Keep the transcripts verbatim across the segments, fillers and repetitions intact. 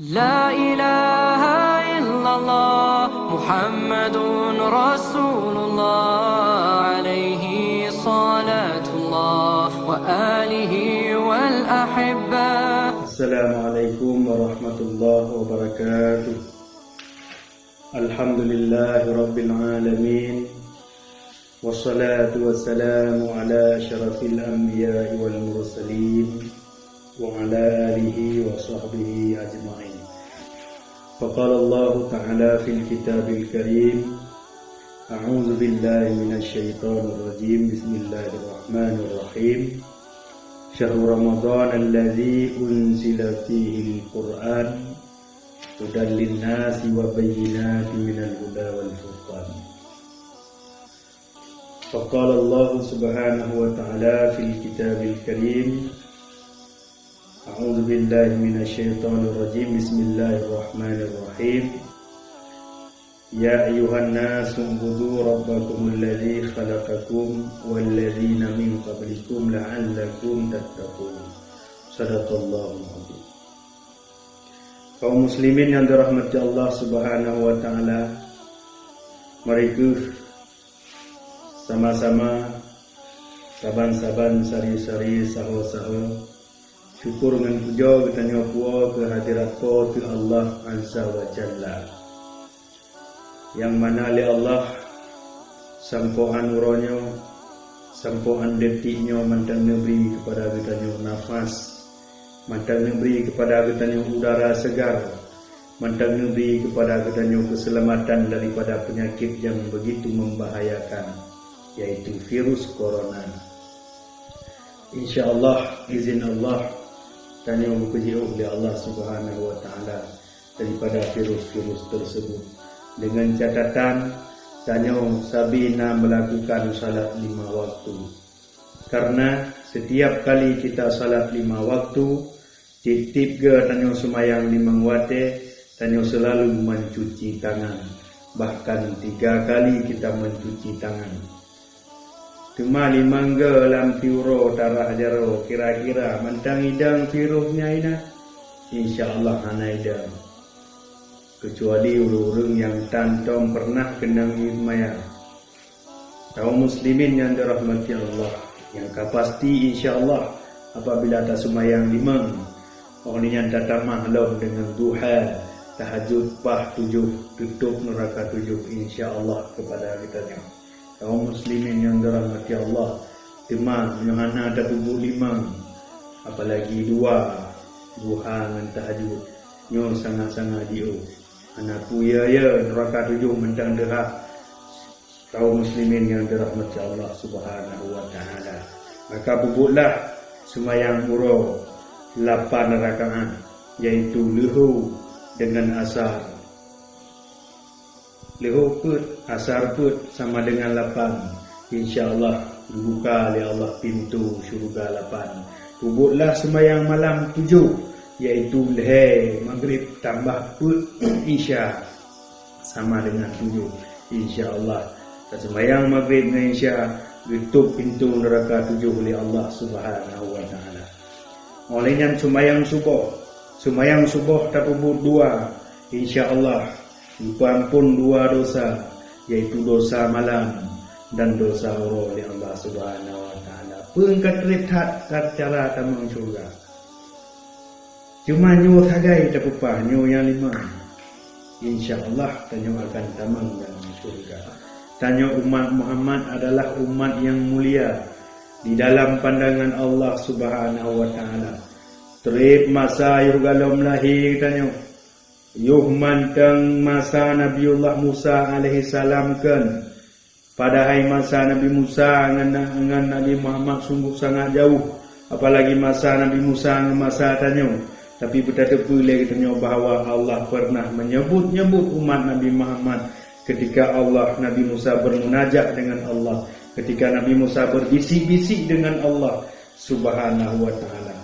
لا إله إلا الله محمد رسول الله عليه صلاة الله وآله والأحبة. السلام عليكم ورحمة الله وبركاته. الحمد لله رب العالمين. والصلاة والسلام على أشرف الأنبياء والمرسلين وعلى آله وصحبه أجمعين. فقال الله تعالى في الكتاب الكريم: أعوذ بالله من الشيطان الرجيم. بسم الله الرحمن الرحيم. شهر رمضان الذي أنزل فيه القرآن هدى للناس وبينات من الهدى والفرقان. فقال الله سبحانه وتعالى في الكتاب الكريم: أعوذ بالله من الشيطان الرجيم. بسم الله الرحمن الرحيم. يا أيها الناس اعبدوا ربكم الذي خلقكم والذين من قبلكم لعلكم تتقون. صدق الله العظيم. Kaum muslimin yang dirahmati Allah Subhanahu wa Ta'ala, mari kheueh sama-sama, saban-saban, sari-sari, saho-saho, syukur ngon pujoe geutanyoe puwoe keu hadirat Po teu Allah Azza wa Jalla, nyang mana lé Allah sampoe 'an uroe nyoe, sampoe 'an detik nyoe mantong neubri keupada geutanyoe nafas, mantong neubri keupada geutanyoe udara segar, mantong neubri keupada geutanyoe keuseulamatan daripada peunyakét nyang beugitu membahayakan, yaitu virus corona. Insya Allah, izin Allah, tanyoe geupeujiôh lé Allah Subhanahu wa Ta'ala daripada virus-virus tersebut. Dengan catatan, tanyoe sabe na melakukan salat lima waktu. Karena setiap kali kita salat lima waktu, tiep-tiep geutanyoe seumayang limong watée, tanyoe seulalu mencuci tangan. Bahkan tiga kali kita mencuci tangan. Teuma limong geu lam tiuroe tarah jaroe, kira-kira mantong idong virus nyan inan? Insya Allah hana idong. Kecuali ureuëng-ureuëng nyang tan tom pernah keunong ie seumayang. Kaum muslimin nyang dirahmati Allah, nyang ka pasti insya Allah apabila taseumayang limong, oh nyan tatamah lom deungon duha, tahajud paih tujoh, teutôp neuraka tujoh insya Allah keupada geutanyoe. Kaum muslimin nyang dirahmati Allah, teuma meunyoe hana tapeubuet limong, apalagi dua, duha ngon tahajud, nyoe sangat-sangat jiôh. Hana peue-yo-yo neuraka tujoh mantong deuhak. Kaum muslimin nyang dirahmati Allah Subhanahu wa Ta'ala, maka peubuetlah seumayang uroe lapan rakaat, yaitu leuhô deungon asar. Leuhô peuet, asar peuet sama deungon lapan. Insya Allah, geubuka lé Allah pintoe syeuruga lapan. Peubuetlah seumayang malam tujoh, yaitu lhée magrib tambah peuet isya, sama deungon tujoh. Insya Allah, taseumayang magrib ngon isya, geutôp pintoe neuraka tujoh lé Allah Subhanahu wa Ta'ala. Óh lheueh nyan seumayang suboh. Seumayang suboh tapeubuet dua, insya Allah geupeuamphon dua dosa, yaitu dosa malam dan dosa uroe lé Allah Subhanahu wa Ta'ala. Peue ka treb that, that cara tamong syeuruga. Teuma nyoe sagai tapeupah nyoe nyang limong. Insya Allah tanyoe akan tamong dalam syeuruga. Tanyoe umat Muhammad adalah umat nyang mulia di dalam pandangan Allah Subhanahu wa Ta'ala. Treb masa yoh galom lahé tanyoe, yoh mantong masa Nabiullah Musa alaihissalam kon. Padahai masa Nabi Musa ngon, ngon Nabi Muhammad sungguh sangat jauh, apalagi masa Nabi Musa ngon masa tanyoe. Tapi beutateupeue lé geutanyoe bahwa Allah pernah menyebut-nyebut umat Nabi Muhammad ketika Allah, Nabi Musa bermunajat dengan Allah, ketika Nabi Musa berbisik-bisik dengan Allah Subhanahu wa Ta'ala.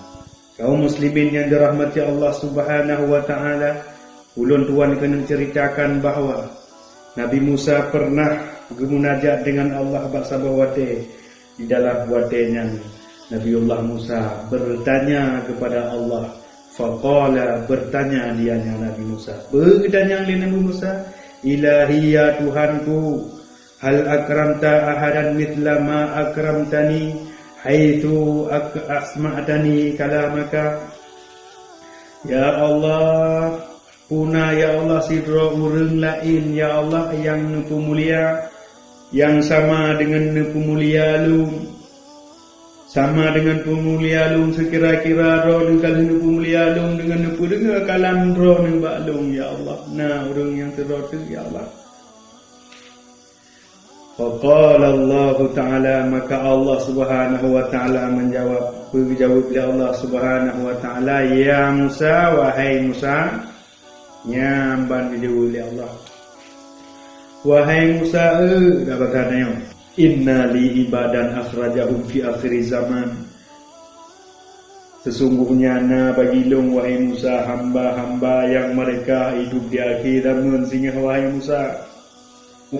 Kaum muslimin nyang dirahmati Allah Subhanahu wa Ta'ala, ulôn tuan keuneuk ceritakan bahwa Nabi Musa pernah geumunajat dengan Allah bak saboh watée. Di dalam watée nyan, Nabiullah Musa bertanya kepada Allah, Faqala, bertanya dianya Nabi Musa. Peue geutanyong lé Nabi Musa? "Ilahi, ya Tuhanku, hal akramta ahadan mithla ma akramtani, haitsu ak-, asma'tani kalamaka?" Ya Allah, peue na, ya Allah, sidroe ureuëng laén, ya Allah, nyang neupeumulia, nyang sama deungon neupeumulia lôn? Sama deungon peumulia lôn, seukira-kira droeneuh ka lheueh neupeumulia lôn deungon neupeudeungoe kalam droeneuh bak lôn, ya Allah. Na ureuëng nyang sidroe teuk, ya Allah. Faqala Allahu Ta'ala, maka Allah Subhanahu wa Ta'ala menjawab, geujaweueb lé Allah Subhanahu wa Ta'ala, "Ya Musa, wahai Musa," nyan ban geujaweueb lé Allah, "Wahai Musa, eh, dak baka nyoe, inna li ibadan akhrajahum fi akhiri zaman." Sesungguhnya na bagi lôn, wahai Musa, hamba-hamba nyang mereka hidup di akhé zaman singoh, wahai Musa.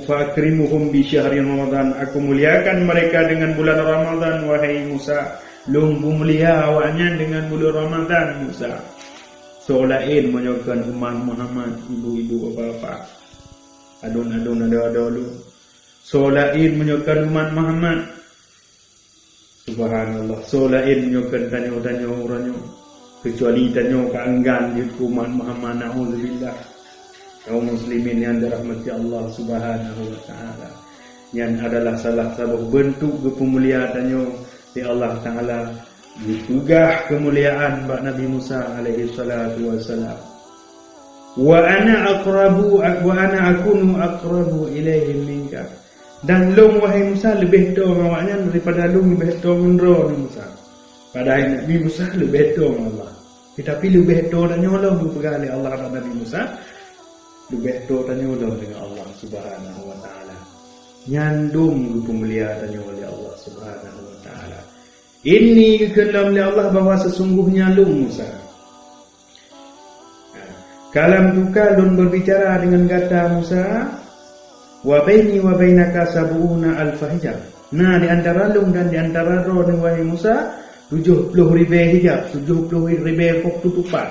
Fa akrimuhum bi syahri Ramadan, aku muliakan mereka dengan bulan Ramadan, wahai Musa. Lôn peumulia awaknyan dengan bulan Ramadan, Musa. Soe laén meunyoe kon umat Muhammad, ibu-ibu, bapak-bapak, aduen-aduen, adoe-adoe lôn. Soe laén meunyoe kon umat Muhammad. Subhanallah, soe laén meunyoe kon tanyoe-tanyoe uroe nyoe, keucuali tanyoe ka enggan jeuet keu umat Muhammad, naudzubillah. Kaum muslimin nyang dirahmati Allah Subhanahu wa Ta'ala, nyan adalah salah saboh beuntuk geupeumulia tanyoe lé Allah Ta'ala, geupeugah keumuliaan bak Nabi Musa alaihi salatu wassalam. "Wa ana aqrabu, wa ana akunu aqrabu ilaihim minka." Dan lôn, wahai Musa, leubeh toe ngon awaknyan daripada lôn leubeh toe ngon droeneuh, Musa. Padahai Nabi Musa leubeh toe ngon Allah. Teutapi leubeh toe tanyoe lom geupeugah lé Allah bak Nabi Musa, leubeh toe tanyoe lom deungon Allah Subhanahu wa Ta'ala. Nyan dum geupeumulia tanyoe lé Allah Subhanahu wa Ta'ala. Ini geukheun lom lé Allah bahwa sesungguhnya lôn, Musa, kalam tuka lôn berbicara dengan gata, Musa, wa baini wa bainaka sab'una alfa hijab. Na di antara lôn dan di antara droeneuh, wahai Musa, tujoh ploh ribée hijab, tujoh ploh ribée poh tutopan.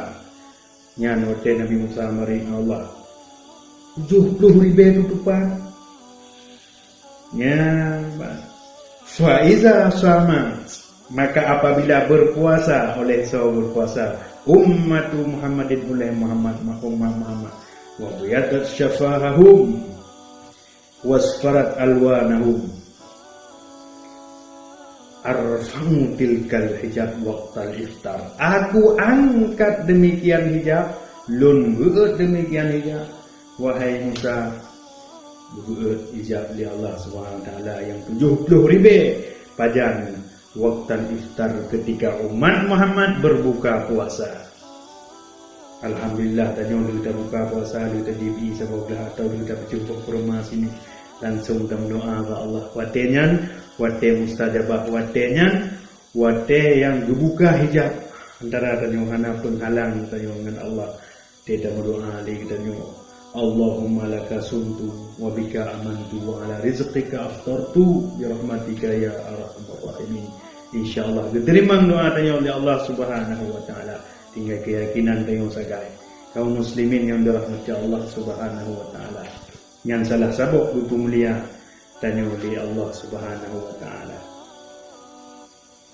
Nyan watée Nabi Musa marit ngon Allah. Tujoh ploh ribée tutopan. Nyan, fa iza sama, maka apabila berpuasa oleh soe berpuasa, ummatu Muhammadin, oleh Muhammad, umat Muhammad, wa bayadat syafahahum, wasfarat alwanahum, arfa'u tilkal hijab waqtal iftar. Aku angkat demikian hijab, lôn beuet demikian hijab, wahai Musa, beuet hijab lé Allah Subhanahu wa Ta'ala nyang tujoh ploh ribée. Pajan? Waqtal iftar, ketika umat Muhammad berbuka puasa. Alhamdulillah, tanyoe lheueh tabuka puasa, lheueh tajibi saboh glah atau lheueh tapeucok boh kurma sini, langsung tameudoa bak Allah. Watée nyan, watée mustajabah, watée nyan, watée nyang geubuka hijab antara tanyoe, hana peunghalang tanyoe ngon Allah. Watée tameudoa lé geutanyoe, "Allahumma laka sumtu wa bika amantu wa ala rizqika aftartu bi rahmatika ya arhamar rahimin." Insya Allah geuteurimong doa tanyoe lé Allah Subhanahu wa Ta'ala. Tinggai keuyakinan tanyoe sagai. Kaum muslimin nyang dirahmati Allah Subhanahu wa Ta'ala, nyan salah saboh geupeumulia tanyoe lé Allah Subhanahu wa Ta'ala.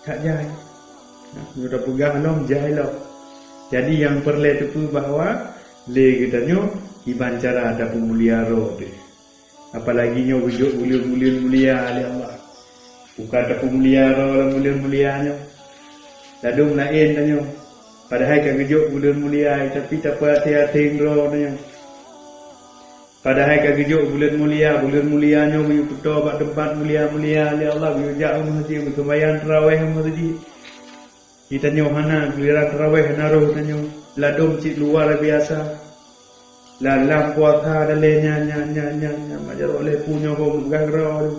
Ka jai. Nah, meunyoe tapeugah lom, jai lom. Jadi nyang peureulée teupeue bahwa lé geutanyoe kiban cara tapeumulia droe teuh. Apalagi nyoe geujok buleuen-buleuen mulia lé Allah. Buka tapeumulia droe lam buleuen mulia nyoe. Ladôm laén tanyoe. Padahai ka geujok buleuen mulia, tapi tapeuaté-até droe tanyoe. Padahai ka geujok buleuen mulia, buleuen mulia nyoe geuyue peutoe bak teumpat mulia-mulia lé Allah, geuyue jak u meuseujid, geuseumayang tarawéh u meuseujid. Di tanyoe hana, giliran tarawéh hana roh tanyoe, ladôm cit luar biasa. Lam, lam puasa dalé nyan, nyan, nyan, nyan, nyan, majaroe lé pu nyoe ho geupeugah keudroe.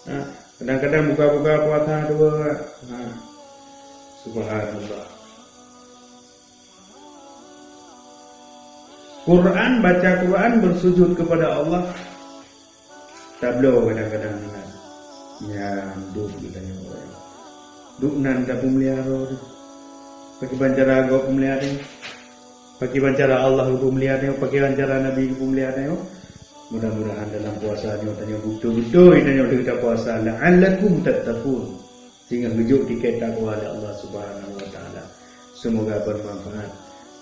Ha, kadang-kadang buka-buka puasa dua. Ha. Subhanallah. Quran, baca Quran, bersujud kepada Allah. Tabloe kadang-kadang nan. Nyan, duek geutanyoe. Duek nan tapeumulia droe teuh. Pakriban cara gob peumulia nyoe? Pakriban cara Allah geupeumeuleueh nyoe? Pakriban cara Nabi geupeumeuleueh nyoe? Mudah-mudahan dalam puasa nyoe tanyoe beutôi-beutôi tanyoe lheueh tapuasa, la'allakum tattaqun. Sehingga geujok tiket takwa lé Allah Subhanahu wa Taala. Semoga bermanfaat.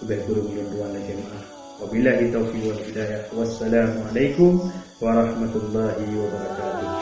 Leubeh kureueng lôn tuan lakée meu'ah. Wabillahi taufiq wal hidayah. Wassalamualaikum warahmatullahi wabarakatuh.